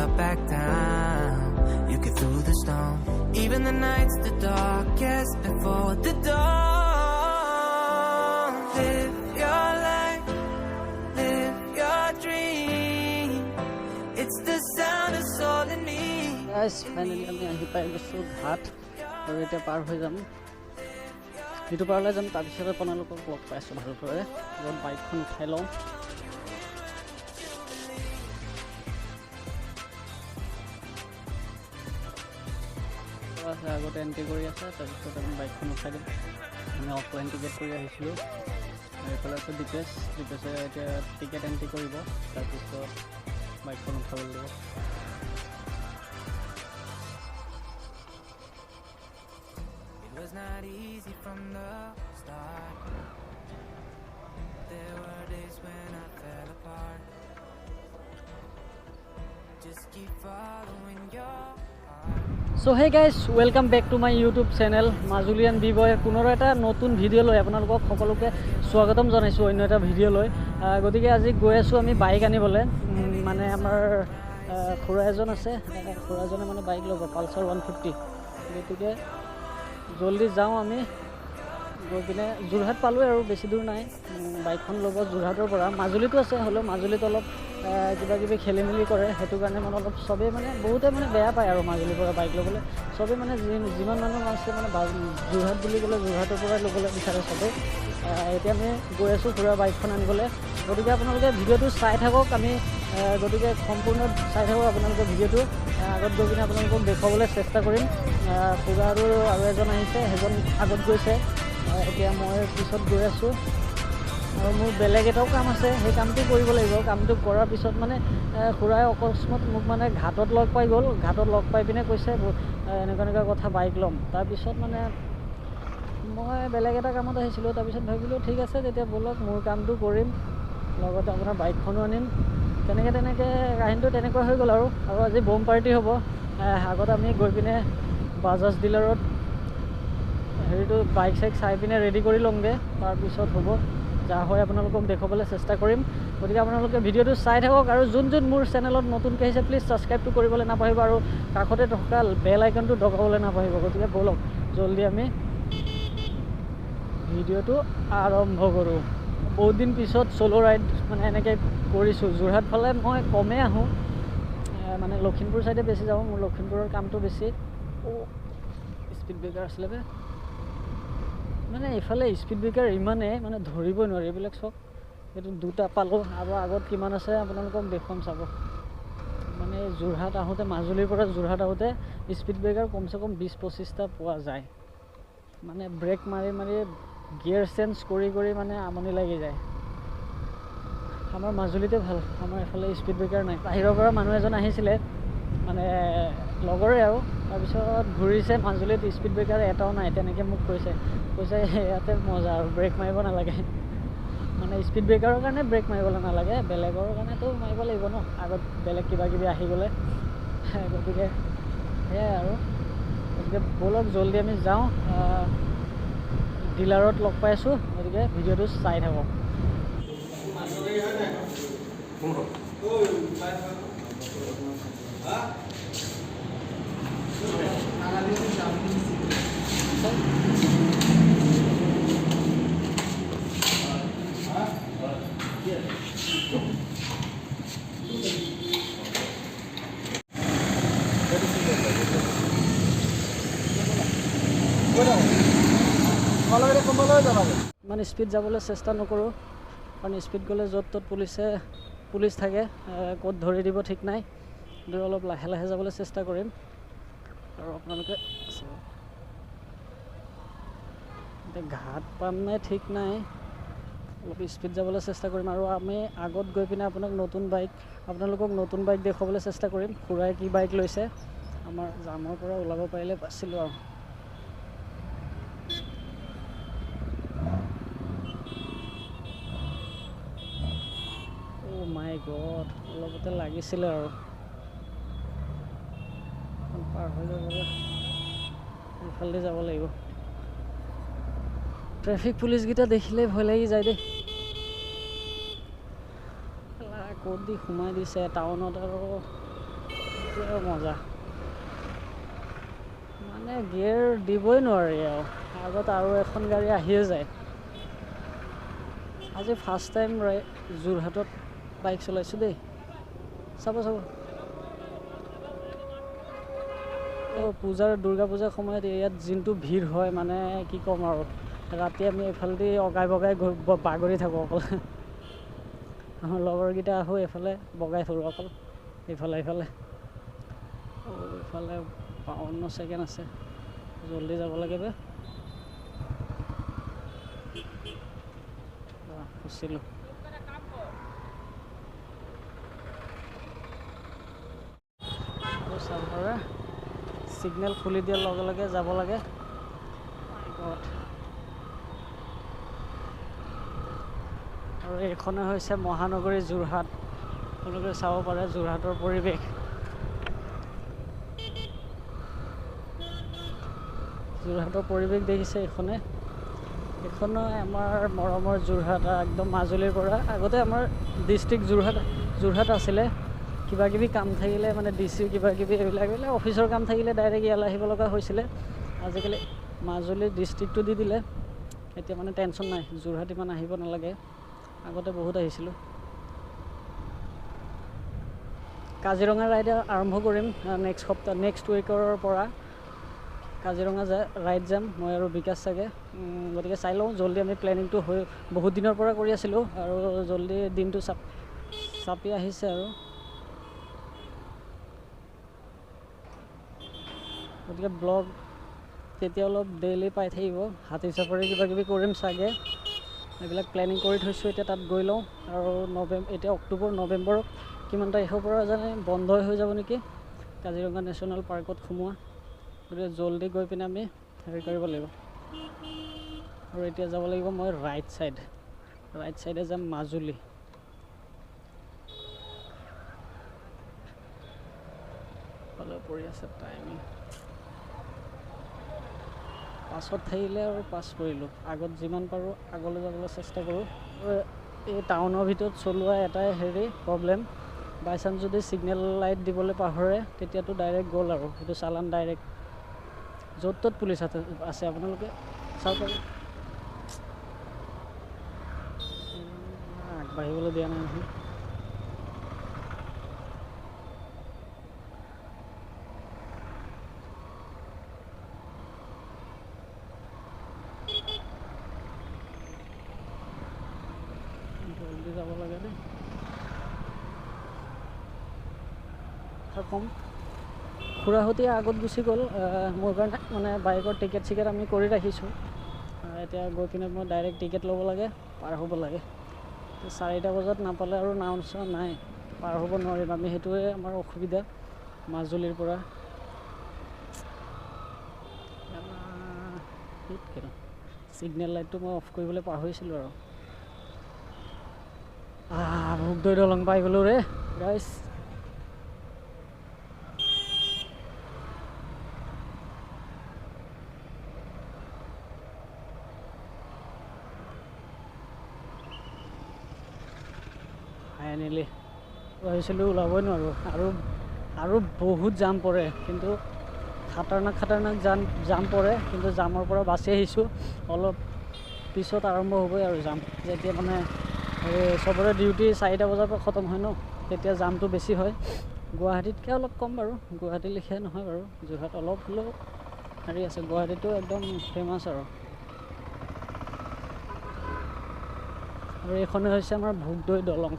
back down. You get through the storm. Even the night's the darkest before the dawn. Live your life, live your dream. It's the sound of soul in me. Guys, finally আমি আহি পাই গৈছোঁ ঘাট আৰু এতিয়া পাৰ হৈ যাম, সিটো পাৰলৈ যাম। তাৰপিছত আপোনালোকক লগ পাইছোঁ ভালদৰে। অলপ বাইকখন উঠাই লওঁ। আছে আগতে এণ্ট্ৰি কৰি আছে, তাৰপিছত আমি বাইকখন উঠাই দিম। আমি অফলাইন টিকেট কৰি আহিছিলোঁ। আৰু এইফালে আছে দীপেশ, দীপেশে এতিয়া টিকেট এণ্ট্ৰি কৰিব, তাৰপিছত বাইকখন উঠাব লাগিব। It was not easy from the start. There were days when I fell apart. Just keep following your heart. So hey guys, welcome back to my YouTube channel Majulian B boy. পুনৰ এটা নতুন video' লৈ আপোনালোকক সকলোকে স্বাগতম জনাইছোঁ অন্য এটা ভিডিঅ' লৈ। গতিকে আজি গৈ আছোঁ আমি বাইক আনিবলৈ। মানে আমাৰ খুৰা এজন আছে, খুৰাজনে মানে বাইক ল'ব, পালচাৰ 150। গতিকে জল্দি যাওঁ আমি, গৈ পিনে যোৰহাট পালোঁৱে আৰু বেছি দূৰ নাই। বাইকখন ল'ব যোৰহাটৰ পৰা, মাজুলীতো আছে, হ'লেও মাজুলীত অলপ কিবা কিবি খেলি মেলি কৰে, সেইটো কাৰণে মানে অলপ চবেই মানে বহুতে মানে বেয়া পায় আৰু মাজুলীৰ পৰা বাইক ল'বলৈ। চবেই মানে যিমান মানুহ আছে মানে যোৰহাট বুলি ক'লে যোৰহাটৰ পৰাই ল'বলৈ বিচাৰে চবেই। এতিয়া আমি গৈ আছোঁ খুৰা বাইকখন আনিবলৈ। গতিকে আপোনালোকে ভিডিঅ'টো চাই থাকক, আমি গতিকে সম্পূৰ্ণ চাই থাকক আপোনালোকে ভিডিঅ'টো। আগত গৈ পিনে আপোনালোকক দেখুৱাবলৈ চেষ্টা কৰিম। খুৰা আৰু এজন আহিছে, সেইজন আগত গৈছে, এতিয়া মই পিছত গৈ আছোঁ। আৰু মোৰ বেলেগ এটাও কাম আছে, সেই কামটো কৰিব লাগিব। কামটো কৰাৰ পিছত মানে খুৰাই অকস্মাত মোক মানে ঘাটত লগ পাই গ'ল। ঘাটত লগ পাই পিনে কৈছে, এনেকুৱা এনেকুৱা কথা, বাইক ল'ম। তাৰপিছত মানে মই বেলেগ এটা কামত আহিছিলোঁ, তাৰপিছত ভাবিলোঁ ঠিক আছে তেতিয়া ব'লক মোৰ কামটো কৰিম, লগতে আপোনাৰ বাইকখনো আনিম। তেনেকৈ তেনেকৈ কাহিনীটো তেনেকুৱা হৈ গ'ল আৰু। আৰু আজি বম পাৰ্টি হ'ব। আগত আমি গৈ পিনে বাজাজ ডিলাৰত হেৰিটো বাইক চাইক চাই পিনে ৰেডি কৰি ল'মগৈ, তাৰপিছত হ'ব যা হয় আপোনালোকক দেখুৱাবলৈ চেষ্টা কৰিম। গতিকে আপোনালোকে ভিডিঅ'টো চাই থাকক। আৰু যোন যোন মোৰ চেনেলত নতুনকৈ আহিছে প্লিজ ছাবস্ক্ৰাইবটো কৰিবলৈ নাপাহৰিব আৰু কাষতে থকা বেল আইকনটো দবাবলৈ নাপাহৰিব। গতিকে ব'লক জল্দি আমি ভিডিঅ'টো আৰম্ভ কৰোঁ। বহুত দিন পিছত চ'ল' ৰাইড মানে এনেকৈ কৰিছোঁ। যোৰহাট ফালে মই কমেই আহোঁ, মানে লখিমপুৰ ছাইডে বেছি যাওঁ, মোৰ লখিমপুৰৰ কামটো বেছি। অ' স্পীড ব্ৰেকাৰ আছিলে বে, মানে এইফালে স্পীড ব্ৰেকাৰ ইমানেই মানে ধৰিবই নোৱাৰি। এইবিলাক চাওক, এইটো দুটা পালোঁ আৰু আগত কিমান আছে আপোনালোকক দেখুৱাম চাব। মানে যোৰহাট আহোঁতে, মাজুলীৰ পৰা যোৰহাট আহোঁতে স্পীড ব্ৰেকাৰ কমচে কম 20-25টা পোৱা যায়। মানে ব্ৰেক মাৰি মাৰি গিয়াৰ চেঞ্জ কৰি কৰি মানে আমনি লাগি যায়। আমাৰ মাজুলীতে ভাল, আমাৰ এইফালে স্পীড ব্ৰেকাৰ নাই। বাহিৰৰ পৰা মানুহ এজন আহিছিলে, মানে লগৰে আৰু, তাৰপিছত ঘূৰিছে মাজুলীত স্পীড ব্ৰেকাৰ এটাও নাই তেনেকৈ মোক কৈছে। কৈছে ইয়াতে মজা আৰু ব্ৰেক মাৰিব নালাগে, মানে স্পীড ব্ৰেকাৰৰ কাৰণে ব্ৰেক মাৰিবলৈ নালাগে, বেলেগৰ কাৰণেতো মাৰিব লাগিব ন, আগত বেলেগ কিবা কিবি আহি গ'লে। গতিকে সেয়াই আৰু। গতিকে ব'লক জল্দি আমি যাওঁ, ডিলাৰত লগ পাইছোঁ। গতিকে ভিডিঅ'টো চাই থাকক। ইমান স্পীড যাবলৈ চেষ্টা নকৰোঁ, কাৰণ স্পীড গ'লে য'ত ত'ত পুলিচ থাকে, ক'ত ধৰি দিব ঠিক নাই। গতিকে অলপ লাহে লাহে যাবলৈ চেষ্টা কৰিম। আৰু আপোনালোকে এতিয়া ঘাট পাম নাই ঠিক নাই, অলপ স্পীড যাবলৈ চেষ্টা কৰিম। আৰু আমি আগত গৈ পিনে আপোনালোকক নতুন বাইক দেখুৱাবলৈ চেষ্টা কৰিম। খুৰাই কি বাইক লৈছে, আমাৰ জামৰ পৰা ওলাব পাৰিলে বাচিলোঁ আৰু। অ' মাই গড, অলপতে লাগিছিলে আৰু পাৰ হৈ যাবলৈ, এইফালেদি যাব লাগিব। ট্ৰেফিক পুলিচকেইটা দেখিলেই ভয় লাগি যায় দেই, ক'ত দি সোমাই দিছে টাউনত। আৰু মজা, মানে গিয়েৰ দিবই নোৱাৰি আৰু। আগত আৰু এখন গাড়ী আহিয়ে যায়। আজি ফাৰ্ষ্ট টাইম যোৰহাটত বাইক চলাইছোঁ দেই। চাব চাব, পূজাৰ, দুৰ্গা পূজাৰ সময়ত ইয়াত যোনটো ভিৰ হয়, মানে কি ক'ম আৰু। ৰাতি আমি এইফালেদি অগাই বগাই বাগৰি থাকোঁ অকল। আমাৰ লগৰকেইটা আহোঁ, এইফালে বগাই ফুৰোঁ অকল, ইফালে ইফালে। এইফালে 52 ছেকেণ্ড আছে, জল্দি যাব লাগে বে। ফচিলোঁ। আৰু চাব, ছিগনেল খুলি দিয়াৰ লগে লগে যাব লাগে। আৰু এইখনে হৈছে মহানগৰী যোৰহাট। আপোনালোকে চাব পাৰে যোৰহাটৰ পৰিৱেশ। যোৰহাটৰ পৰিৱেশ দেখিছে এইখনে। এইখনে আমাৰ মৰমৰ যোৰহাট, একদম মাজুলীৰ পৰা। আগতে আমাৰ ডিষ্ট্ৰিক্ট যোৰহাট যোৰহাট আছিলে। কিবা কিবি কাম থাকিলে, মানে ডি চি কিবা কিবি এইবিলাক এইবিলাক অফিচৰ কাম থাকিলে ডাইৰেক্ট ইয়ালৈ আহিব লগা হৈছিলে। আজিকালি মাজুলী ডিষ্ট্ৰিক্টটো দি দিলে, এতিয়া মানে টেনশ্যন নাই, যোৰহাট ইমান আহিব নালাগে। আগতে বহুত আহিছিলোঁ। কাজিৰঙা ৰাইড আৰম্ভ কৰিম নেক্সট সপ্তাহ, নেক্সট উইকৰ পৰা কাজিৰঙা যা ৰাইড যাম মই আৰু বিকাশ চাগে। গতিকে চাই লওঁ জল্দি। আমি প্লেনিংটো হৈ বহুত দিনৰ পৰা কৰি আছিলোঁ আৰু জল্দি দিনটো চাপি আহিছে আৰু। গতিকে ব্লগ তেতিয়া অলপ ডেইলি পাই থাকিব। হাতী চাফাৰী কিবা কিবি কৰিম চাগে, এইবিলাক প্লেনিং কৰি থৈছোঁ। এতিয়া তাত গৈ লওঁ আৰু এতিয়া অক্টোবৰ নৱেম্বৰত কিমান তাৰিখৰ পৰা জানে বন্ধই হৈ যাব নেকি কাজিৰঙা নেশ্যনেল পাৰ্কত সোমোৱা। গতিকে জল্দি গৈ পিনে আমি হেৰি কৰিব লাগিব। আৰু এতিয়া যাব লাগিব মই ৰাইট ছাইড, ৰাইট ছাইডে যাম মাজুলী। পৰি আছে টাইমিং। পাছত থাকিলে আৰু পাছ কৰিলোঁ, আগত যিমান পাৰোঁ আগলৈ যাবলৈ চেষ্টা কৰোঁ। এই টাউনৰ ভিতৰত চলোৱা এটাই হেৰি প্ৰব্লেম, বাই চান্স যদি ছিগনেল লাইট দিবলৈ পাহৰে তেতিয়াতো ডাইৰেক্ট গ'ল আৰু, সেইটো চালান ডাইৰেক্ট। য'ত ত'ত পুলিচ আছে, আপোনালোকে চাব পাৰে। আগবাঢ়িবলৈ দিয়া নাই নহয়। জল্দি যাব লাগে দেই। কম খুৰাহঁতে আগত গুচি গ'ল মোৰ কাৰণে, মানে বাইকৰ টিকেট চিকেট আমি কৰি ৰাখিছোঁ। এতিয়া গৈ পিনে মই ডাইৰেক্ট টিকেট ল'ব লাগে, পাৰ হ'ব লাগে। 4টা বজাত নাপালে আৰু নাও চাও নাই, পাৰ হ'ব নোৱাৰিম আমি। সেইটোৱে আমাৰ অসুবিধা মাজুলীৰ পৰা। ছিগনেল লাইটটো মই অফ কৰিবলৈ পাহৰিছিলোঁ আৰু। ভোগদৈ দলং পাই গ'লোঁ ৰে গাইছ। ফাইনেলি ভাবিছিলোঁ ওলাবই নোৱাৰোঁ, আৰু আৰু বহুত জাম পৰে, কিন্তু খাতাৰনাক খাতাৰনাক জাম পৰে, কিন্তু জামৰ পৰা বাচি আহিছোঁ। অলপ পিছত আৰম্ভ হ'বই আৰু জাম, যেতিয়া মানে চবৰে ডিউটি 4টা বজাৰ পৰা খতম হয় ন, তেতিয়া জামটো বেছি হয়। গুৱাহাটীতকৈ অলপ কম বাৰু, গুৱাহাটীৰ লেখীয়া নহয় বাৰু, যোৰহাট অলপ হ'লেও হেৰি আছে। গুৱাহাটীটো একদম ফেমাছ আৰু। আৰু এইখনে হৈছে আমাৰ ভোগদৈ দলং।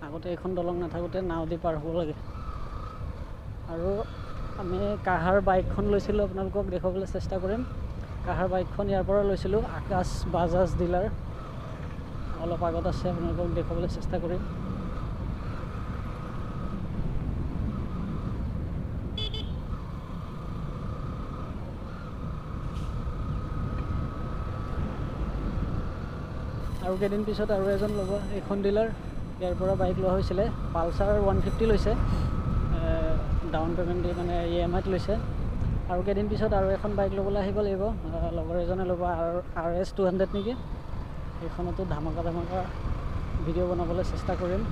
আগতে এইখন দলং নাথাকোঁতে নাও দি পাৰ হ'ব লাগে। আৰু আমি কাহাৰ বাইকখন লৈছিলোঁ, আপোনালোকক দেখুৱাবলৈ চেষ্টা কৰিম। কাহাৰ বাইকখন ইয়াৰ পৰা লৈছিলোঁ, আকাশ বাজাজ ডিলাৰ অলপ আগত আছে, আপোনালোকক দেখুৱাবলৈ চেষ্টা কৰিম। আৰু কেইদিন পিছত আৰু এজন ল'ব এইখন ডিলাৰ, ইয়াৰ পৰা বাইক লোৱা হৈছিলে। পালচাৰ 150 লৈছে, ডাউন পে'মেণ্ট দি, মানে EMIত লৈছে। আৰু কেইদিন পিছত আৰু এখন বাইক ল'বলৈ আহিব লাগিব, লগৰ এজনে ল'ব RS 200 নেকি। সেইখনতো ধামাকা ধামাকা ভিডিঅ' বনাবলৈ চেষ্টা কৰিম।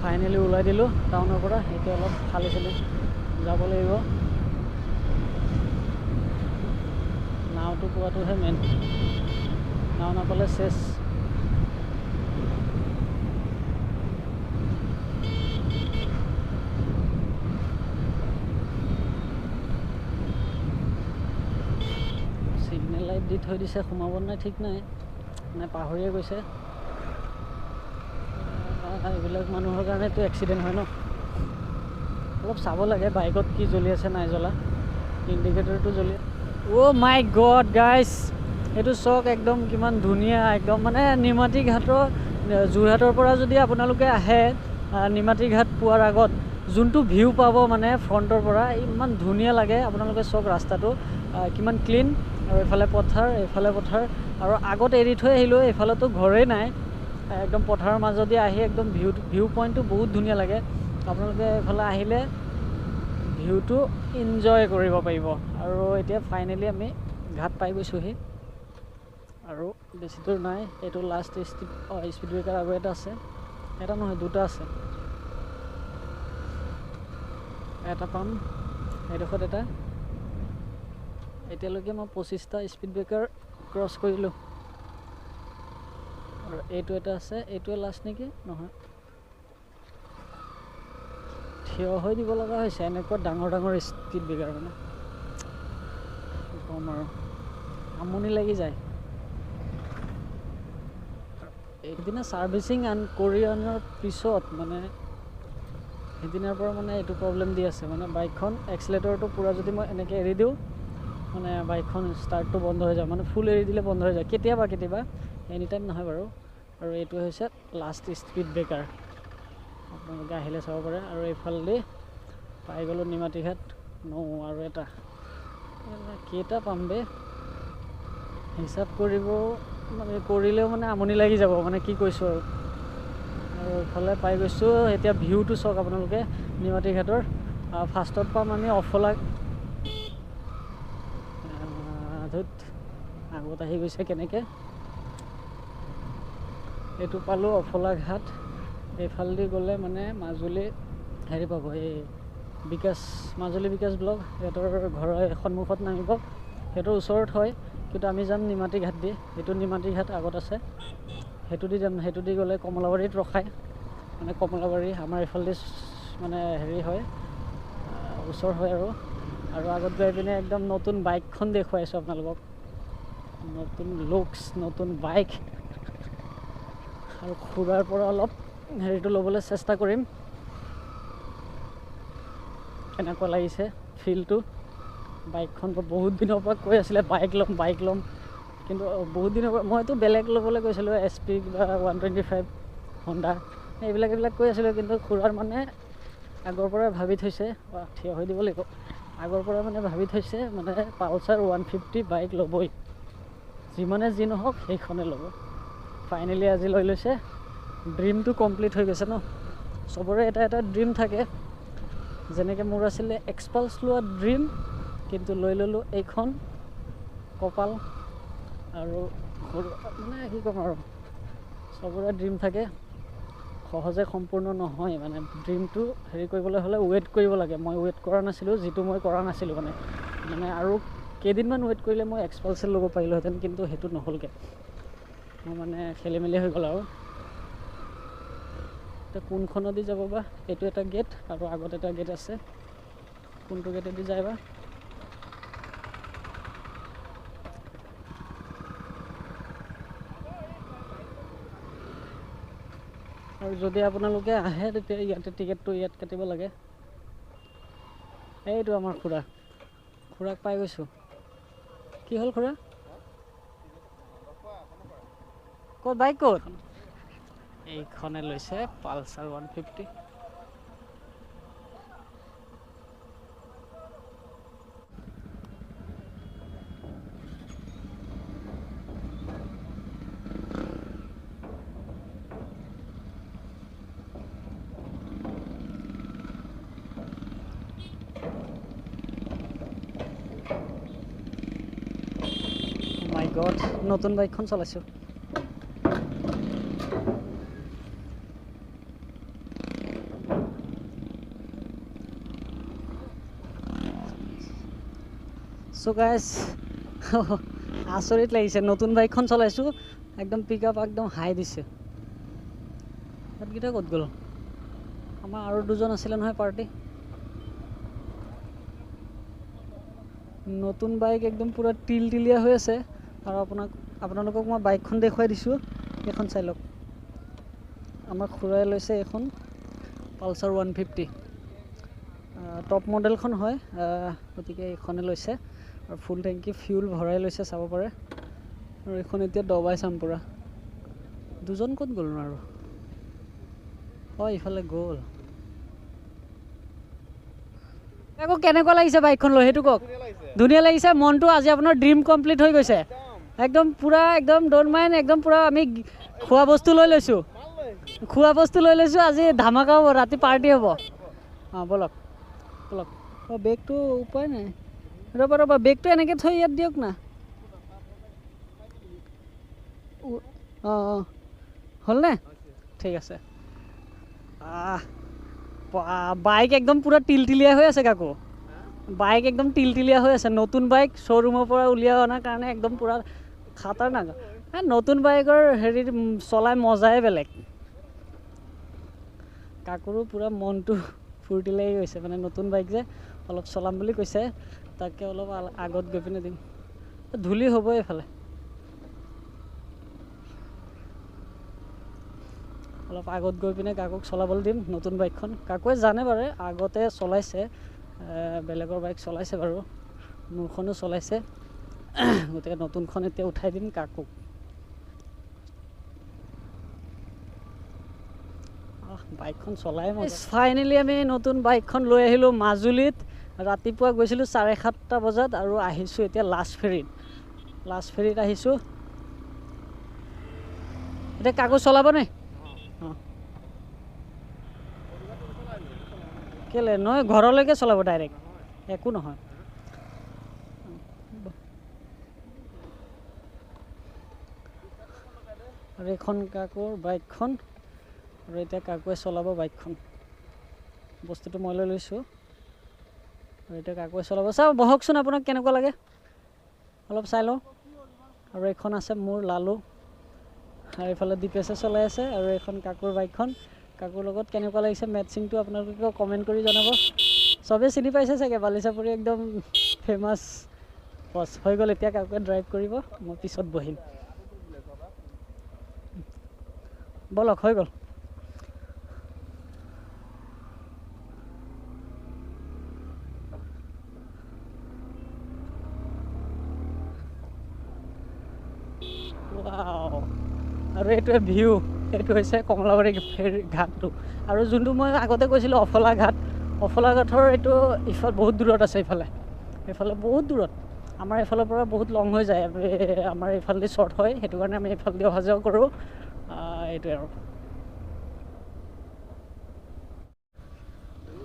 ফাইনেলি ওলাই দিলোঁ টাউনৰ পৰা। এতিয়া অলপ খালী চালি যাব লাগিব। নাওটো পোৱাটোহে মেইন, নাও নাপালে চেচ। চিগনেল লাইট দি থৈ দিছে, সোমাব নাই ঠিক নাই, মানে পাহৰিয়ে গৈছে। এইবিলাক মানুহৰ কাৰণেতো এক্সিডেণ্ট হয় ন। অলপ চাব লাগে বাইকত কি জ্বলি আছে নাই জ্বলা, ইণ্ডিকেটৰটো জ্বলি। অ' মাই গড গাইজ, এইটো চাওক একদম কিমান ধুনীয়া একদম। মানে নিমাতী ঘাটৰ, যোৰহাটৰ পৰা যদি আপোনালোকে আহে, নিমাতী ঘাট পোৱাৰ আগত যোনটো ভিউ পাব মানে ফ্ৰণ্টৰ পৰা ইমান ধুনীয়া লাগে। আপোনালোকে চাওক ৰাস্তাটো কিমান ক্লিন, আৰু এইফালে পথাৰ, এইফালে পথাৰ, আৰু আগত এৰি থৈ আহিলোঁ, এইফালেতো ঘৰেই নাই। একদম পথাৰৰ মাজেদি আহি একদম ভিউ পইণ্টটো বহুত ধুনীয়া লাগে। আপোনালোকে এইফালে আহিলে ভিউটো এনজয় কৰিব পাৰিব। আৰু এতিয়া ফাইনেলি আমি ঘাট পাই গৈছোঁহি, আৰু বেছি দূৰ নাই। এইটো লাষ্ট স্পীড ব্ৰেকাৰ আৰু এটা আছে, এটা নহয় দুটা আছে। এটা পাম এইডোখৰত এটা। এতিয়ালৈকে মই 25টা স্পীড ব্ৰেকাৰ ক্ৰছ কৰিলোঁ। আৰু এইটো এটা আছে, এইটোৱে লাষ্ট নেকি? নহয়, থিয় হৈ দিব লগা হৈছে। এনেকুৱা ডাঙৰ ডাঙৰ স্পীড ব্ৰেকাৰ, মানে কি ক'ম আৰু, আমনি লাগি যায়। এইদিনা ছাৰ্ভিচিং কৰি অনাৰ পিছত মানে সেইদিনাৰ পৰা মানে এইটো প্ৰব্লেম দি আছে। মানে বাইকখন এক্সিলেটৰটো পূৰা যদি মই এনেকৈ এৰি দিওঁ, মানে বাইকখন ষ্টাৰ্টটো বন্ধ হৈ যায়, মানে ফুল এৰি দিলে বন্ধ হৈ যায় কেতিয়াবা কেতিয়াবা, এনি টাইম নহয় বাৰু। আৰু এইটোৱে হৈছে লাষ্ট স্পীড ব্ৰেকাৰ, আপোনালোকে আহিলে চাব পাৰে। আৰু এইফালেদি পাই গ'লোঁ নিমাতী ঘাট। ন আৰু এটা কেইটা পাম বে, হিচাপ কৰিব মানে কৰিলেও মানে আমনি লাগি যাব, মানে কি কৈছোঁ আৰু। আৰু এইফালে পাই গৈছোঁ। এতিয়া ভিউটো চাওক আপোনালোকে নিমাতী ঘাটৰ। ফাৰ্ষ্টত পাম আমি অফলা, ধুত আগত আহি গৈছে কেনেকৈ। এইটো পালোঁ অফলা ঘাট। এইফালেদি গ'লে মানে মাজুলী হেৰি পাব, এই বিকাশ, মাজুলী বিকাশ ব্লক, সিহঁতৰ ঘৰৰ সন্মুখত নামিব, সিহঁতৰ ওচৰত হয়। কিন্তু আমি যাম নিমাতী ঘাট দি। এইটো নিমাতী ঘাট আগত আছে, সেইটো দি যাম। সেইটো দি গ'লে কমলাবাৰীত ৰখায়, মানে কমলাবাৰী আমাৰ এইফালেদি মানে হেৰি হয়, ওচৰ হয়। আৰু আৰু আগত গৈ পিনে একদম নতুন বাইকখন দেখুৱাইছোঁ আপোনালোকক, নতুন লুকছ, নতুন বাইক। আৰু খুৰাৰ পৰা অলপ হেৰিটো ল'বলৈ চেষ্টা কৰিম, কেনেকুৱা লাগিছে ফিলটো। বাইকখন বহুত দিনৰ পৰা কৈ আছিলে বাইক ল'ম বাইক ল'ম, কিন্তু বহুত দিনৰ পৰা মইতো বেলেগ ল'বলৈ কৈছিলোঁ, এছ পি কিবা 125 হোণ্ডা এইবিলাক কৈ আছিলোঁ। কিন্তু খুৰাৰ মানে আগৰ পৰাই ভাবি থৈছে, থিয় হৈ দিব লাগিব, আগৰ পৰা মানে ভাবি থৈছে মানে পালচাৰ 150 বাইক ল'বই, যিমানে যি নহওক সেইখনে ল'ব। ফাইনেলি আজি লৈ লৈছে, ড্ৰিমটো কমপ্লিট হৈ গৈছে ন। চবৰে এটা এটা ড্ৰিম থাকে, যেনেকৈ মোৰ আছিলে এক্সপালছ লোৱা ড্ৰিম, কিন্তু লৈ ল'লোঁ এইখন, কপাল। আৰু মানে কি ক'ম আৰু, চবৰে ড্ৰিম থাকে, সহজে সম্পূৰ্ণ নহয়। মানে ড্ৰিমটো হেৰি কৰিবলৈ হ'লে ৱেইট কৰিব লাগে। মই ৱেইট কৰা নাছিলোঁ, যিটো মই কৰা নাছিলোঁ মানে, মানে আৰু কেইদিনমান ৱেইট কৰিলে মই এক্সপালছে ল'ব পাৰিলোহেঁতেন, কিন্তু সেইটো নহ'লগৈ, মোৰ মানে খেলি মেলি হৈ গ'ল। আৰু এতিয়া কোনখনেদি যাব বা, এইটো এটা গেট আৰু আগত এটা গেট আছে, কোনটো গেটেদি যায় বা। আৰু যদি আপোনালোকে আহে তেতিয়া ইয়াতে টিকেটটো ইয়াত কাটিব লাগে। এইটো আমাৰ খুৰা, খুৰাক পাই গৈছোঁ। কি হ'ল খুৰা, ক'ত বাইক ক'ত? এইখনে লৈছে পালচাৰ 150। মাই গড, নতুন বাইকখন চলাইছোঁ। চ' গাইজ আচৰিত লাগিছে, নতুন বাইকখন চলাইছোঁ, একদম পিক আপ একদম হাই দিছে। ইহঁতকেইটা ক'ত গ'ল? আমাৰ আৰু দুজন আছিলে নহয় পাৰ্টি। নতুন বাইক একদম পূৰা তিলতিলীয়া হৈ আছে। আৰু আপোনালোকক মই বাইকখন দেখুৱাই দিছোঁ, এইখন চাই লওক। আমাৰ খুৰাই লৈছে এইখন পালচাৰ 150, টপ মডেলখন হয়, গতিকে এইখনে লৈছে। আৰু ফুল টেংকি ফিউল ভৰাই লৈছে, চাব পাৰে। আৰু এইখন এতিয়া দবাই চাম পূৰা। দুজন ক'ত গ'ল নো আৰু? অঁ, ইফালে গ'ল। আকৌ কেনেকুৱা লাগিছে বাইকখন লৈ সেইটো কওক? ধুনীয়া লাগিছে মনটো। আজি আপোনাৰ ড্ৰিম কমপ্লিট হৈ গৈছে একদম পূৰা, একদম don't mind, একদম পূৰা। আমি খোৱা বস্তু লৈ লৈছোঁ, খোৱা বস্তু লৈ লৈছোঁ। আজি ধামাকা হ'ব, ৰাতি পাৰ্টি হ'ব। অঁ ব'লক ব'লক। অঁ বেগটো উপায় নাই, ৰ'বা ৰ'বা, বেগটো এনেকৈ থৈ ইয়াত দিয়ক না। অঁ অঁ হ'লনে? ঠিক আছে। বাইক একদম পূৰা তিলতিলীয়া হৈ আছে কাকু, বাইক একদম তিলতিলীয়া হৈ আছে। নতুন বাইক শ্ব'ৰুমৰ পৰা উলিয়াই অনাৰ কাৰণে একদম পূৰা খাতাৰনাক। নতুন বাইকৰ হেৰি চলাই মজাই বেলেগ। কাকুৰো পূৰা মনটো ফূৰ্তি লাগি গৈছে, মানে নতুন বাইক যে অলপ চলাম বুলি কৈছে, তাকে অলপ আগত গৈ পিনে দিম। ধূলি হ'ব এইফালে, অলপ আগত গৈ পিনে কাকুক চলাবলৈ দিম নতুন বাইকখন। কাকুৱে জানে বাৰু, আগতে চলাইছে, বেলেগৰ বাইক চলাইছে বাৰু, মোৰখনো চলাইছে। গতিকে নতুনখন এতিয়া উঠাই দিম কাকুক। বাইকখন চলাই ফাইনেলি আমি নতুন বাইকখন লৈ আহিলোঁ মাজুলীত। ৰাতিপুৱা গৈছিলোঁ 7:30 বজাত আৰু আহিছোঁ এতিয়া লাষ্ট ফেৰীত, লাষ্ট ফেৰীত আহিছোঁ। এতিয়া কাকু চলাব নে? অঁ কেলে নহয়, ঘৰলৈকে চলাব ডাইৰেক্ট, একো নহয়। আৰু এইখন কাকুৰ বাইকখন, আৰু এতিয়া কাকুৱে চলাব বাইকখন। বস্তুটো মই লৈ লৈছোঁ আৰু এতিয়া কাকুৱে চলাব। চাওঁ বহকচোন, আপোনাক কেনেকুৱা লাগে অলপ চাই লওঁ। আৰু এইখন আছে মোৰ লালু, আৰু এইফালে দীপেশে চলাই আছে। আৰু এইখন কাকুৰ বাইকখন। কাকুৰ লগত কেনেকুৱা লাগিছে মেটচিংটো আপোনালোকেও কমেণ্ট কৰি জনাব। চবেই চিনি পাইছে চাগে, বালিচাপৰি একদম ফেমাছ। বছ হৈ গ'ল, এতিয়া কাকুৱে ড্ৰাইভ কৰিব, মই পিছত বহিম। ব'লক, হৈ গ'ল। আৰু এইটোৱে ভিউ, এইটো হৈছে কমলাবাৰী ফেৰী ঘাটটো। আৰু যোনটো মই আগতে কৈছিলোঁ অফলা ঘাট, অফলা ঘাটৰ এইটো ইফালে বহুত দূৰত আছে, ইফালে এইফালে বহুত দূৰত। আমাৰ এইফালৰ পৰা বহুত লং হৈ যায়, আমাৰ এইফালেদি শ্বৰ্ট হয়, সেইটো কাৰণে আমি এইফালেদি অহা যোৱা কৰোঁ। এইটোৱে আৰু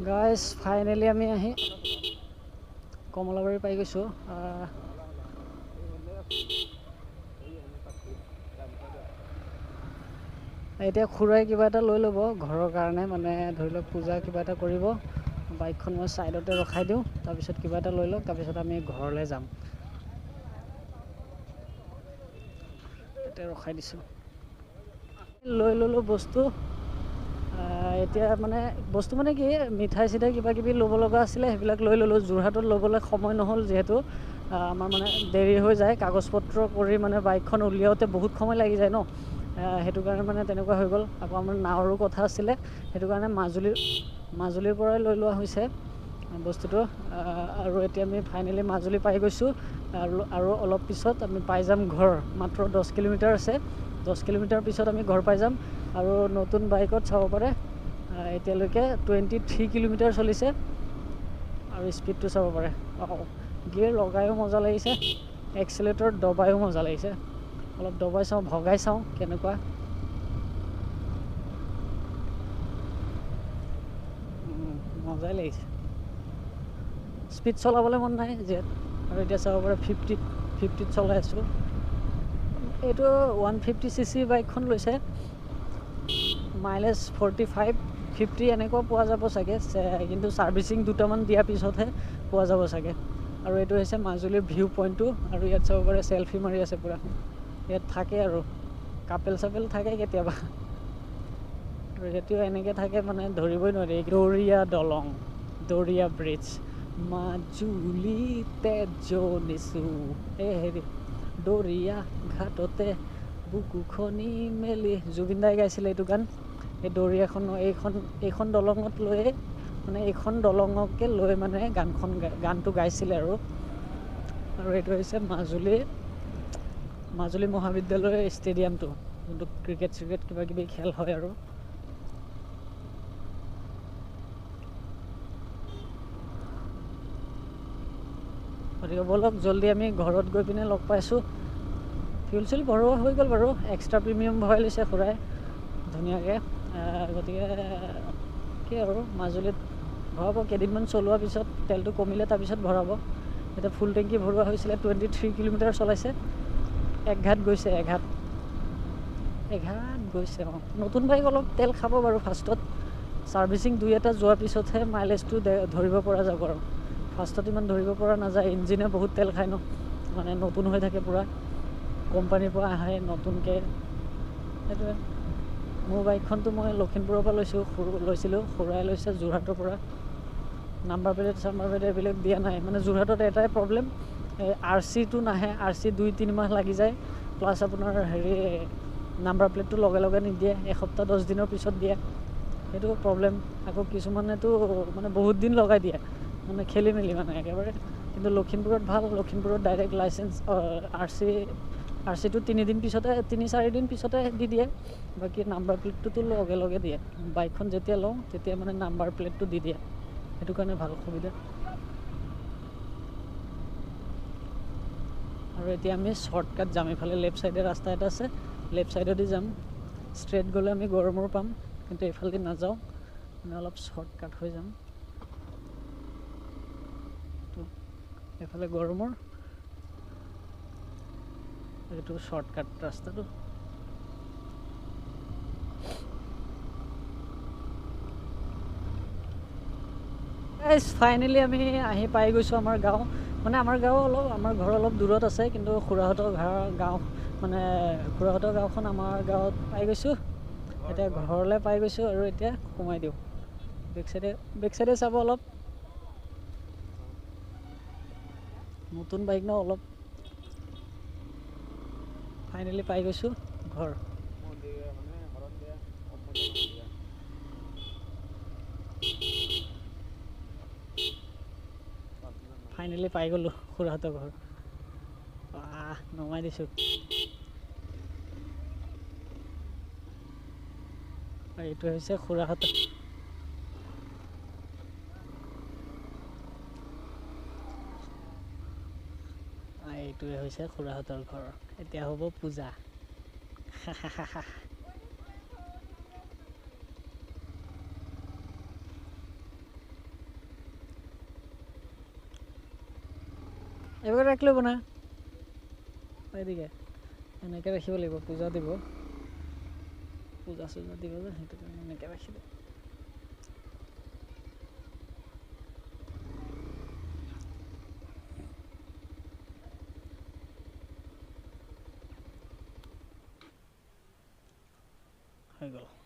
গাইজ, ফাইনেলি আমি আহি কমলাবাৰী পাই গৈছোঁ। এতিয়া খুৰাই কিবা এটা লৈ ল'ব ঘৰৰ কাৰণে, মানে ধৰি লওক পূজা কিবা এটা কৰিব। বাইকখন মই ছাইডতে ৰখাই দিওঁ, তাৰপিছত কিবা এটা লৈ লওক, তাৰপিছত আমি ঘৰলৈ যাম। এতিয়া ৰখাই দিছোঁ, লৈ ল'লোঁ বস্তু। এতিয়া মানে বস্তু মানে কি, মিঠাই চিঠাই কিবা কিবি ল'ব লগা আছিলে, সেইবিলাক লৈ ল'লোঁ। যোৰহাটত ল'বলৈ সময় নহ'ল যিহেতু আমাৰ মানে দেৰি হৈ যায়, কাগজ পত্ৰ কৰি মানে বাইকখন উলিয়াওঁতে বহুত সময় লাগি যায় ন, সেইটো কাৰণে মানে তেনেকুৱা হৈ গ'ল। আকৌ আমাৰ নাৱৰো কথা আছিলে, সেইটো কাৰণে মাজুলীৰ পৰাই লৈ লোৱা হৈছে বস্তুটো। আৰু এতিয়া আমি ফাইনেলি মাজুলী পাই গৈছোঁ। আৰু অলপ পিছত আমি পাই যাম ঘৰ, মাত্ৰ 10 কিলোমিটাৰ আছে। 10 কিলোমিটাৰ পিছত আমি ঘৰ পাই যাম। আৰু নতুন বাইকত চাব পাৰে এতিয়ালৈকে 23 কিলোমিটাৰ চলিছে। আৰু স্পীডটো চাব পাৰে, গিয়েৰ লগায়ো মজা লাগিছে, এক্সিলেটৰ দবায়ো মজা লাগিছে। অলপ দবাই চাওঁ, ভগাই চাওঁ কেনেকুৱা। মজাই লাগিছে, স্পীড চলাবলৈ মন নাই যিহেতু। আৰু এতিয়া চাব পাৰে 50 চলাই আছোঁ। এইটো 150 চি চি বাইকখন লৈছে, মাইলেজ 45 50 এনেকুৱা পোৱা যাব চাগে, কিন্তু ছাৰ্ভিচিং দুটামান দিয়াৰ পিছতহে পোৱা যাব চাগে। আৰু এইটো হৈছে মাজুলীৰ ভিউ পইণ্টটো। আৰু ইয়াত চাব পাৰে চেলফি মাৰি আছে পূৰা, ইয়াত থাকে আৰু কাপেল চাপেল থাকে কেতিয়াবা। আৰু ইয়াতেও এনেকৈ থাকে মানে ধৰিবই নোৱাৰি। দৰিয়া দলং, দৰিয়া ব্ৰিজ, মাজুলীতে জনিছোঁ এই হেৰি দৰিয়া ঘাটতে বুকুখনি মেলি, জুবিন দাই গাইছিলে এইটো গান। এই দৰিয়াখন এইখন দলঙত লৈয়ে মানে এইখন দলঙকে লৈ মানে গানটো গাইছিলে আৰু। আৰু এইটো হৈছে মাজুলী মাজুলী মহাবিদ্যালয়ৰ ষ্টেডিয়ামটো, যোনটো ক্ৰিকেট চিকেট কিবা কিবি খেল হয় আৰু। গতিকে ব'লক জল্দি আমি ঘৰত গৈ পিনে লগ পাইছোঁ। ফিউল চিউল ভৰোৱা হৈ গ'ল বাৰু, এক্সট্ৰা প্ৰিমিয়াম ভৰাই লৈছে খুৰাই ধুনীয়াকৈ। গতিকে কি আৰু মাজুলীত ভৰাব, কেইদিনমান চলোৱাৰ পিছত তেলটো কমিলে তাৰপিছত ভৰাব। এতিয়া ফুল টেংকি ভৰোৱা হৈছিলে, 23 কিলোমিটাৰ চলাইছে, এঘাট গৈছে, এঘাট এঘাট গৈছে। অঁ, নতুন বাইক অলপ তেল খাব বাৰু ফাৰ্ষ্টত, ছাৰ্ভিচিং দুই এটা যোৱাৰ পিছতহে মাইলেজটো ধৰিব পৰা যাব আৰু। ফাৰ্ষ্টত ইমান ধৰিব পৰা নাযায়, ইঞ্জিনে বহুত তেল খায় ন, মানে নতুন হৈ থাকে পূৰা, কোম্পানীৰ পৰা আহে নতুনকৈ। সেইটোৱে মোৰ বাইকখনতো মই লখিমপুৰৰ পৰা লৈছোঁ, লৈছিলোঁ, খুৰাই লৈছে যোৰহাটৰ পৰা। নাম্বাৰ প্লেট চাম্বাৰ প্লেট এইবিলাক দিয়া নাই, মানে যোৰহাটত এটাই প্ৰব্লেম, এই আৰ চিটো নাহে, আৰ চি 2-3 মাহ লাগি যায়। প্লাছ আপোনাৰ হেৰি নাম্বাৰ প্লেটটো লগে লগে নিদিয়ে, এসপ্তাহ 10 দিনৰ পিছত দিয়ে, সেইটো প্ৰব্লেম। আকৌ কিছুমানেতো মানে বহুত দিন লগাই দিয়ে, মানে খেলি মেলি মানে একেবাৰে। কিন্তু লখিমপুৰত ভাল, লখিমপুৰত ডাইৰেক্ট লাইচেঞ্চ আৰ চিটো 3 দিন পিছতে, 3-4 দিন পিছতে দি দিয়ে। বাকী নাম্বাৰ প্লেটটোতো লগে লগে দিয়ে, বাইকখন যেতিয়া লওঁ তেতিয়া মানে নাম্বাৰ প্লেটটো দি দিয়ে, সেইটো কাৰণে ভাল সুবিধা। আৰু এতিয়া আমি শ্বৰ্টকাট যাম, এইফালে লেফ্ট ছাইডে ৰাস্তা এটা আছে, লেফ্ট ছাইডেদি যাম। ষ্ট্ৰেইট গ'লে আমি গড়মূৰ পাম, কিন্তু এইফালেদি নাযাওঁ, মানে অলপ শ্বৰ্টকাট হৈ যাম। এইফালে গড়মূৰ, এইটো শ্বৰ্টকাট ৰাস্তাটো। ফাইনেলি আমি আহি পাই গৈছোঁ আমাৰ গাঁও। মানে আমাৰ গাঁও অলপ, আমাৰ ঘৰ অলপ দূৰত আছে, কিন্তু খুৰাহঁতৰ ঘৰ গাঁও মানে খুৰাহঁতৰ গাঁওখন আমাৰ গাঁৱত পাই গৈছোঁ। এতিয়া ঘৰলৈ পাই গৈছোঁ আৰু এতিয়া সোমাই দিওঁ। বেক চাইডে চাব অলপ, নতুন বাইক ন অলপ। ফাইনেলি পাই গৈছোঁ ঘৰ। ফাইনেলি পাই গ'লোঁ খুৰাহঁতৰ ঘৰ। আহ, নমাই দিছোঁ। এইটো হৈছে খুৰাহঁতৰ, এইটোৱে হৈছে খুৰাহঁতৰ ঘৰ। এতিয়া হ'ব পূজা। এবাৰ ৰাখি ল'ব না এদিকে, এনেকৈ ৰাখিব লাগিব, পূজা দিব, পূজা চূজা দিব যে, সেইটো কাৰণে এনেকৈ ৰাখি দিব। হৈ গ'ল।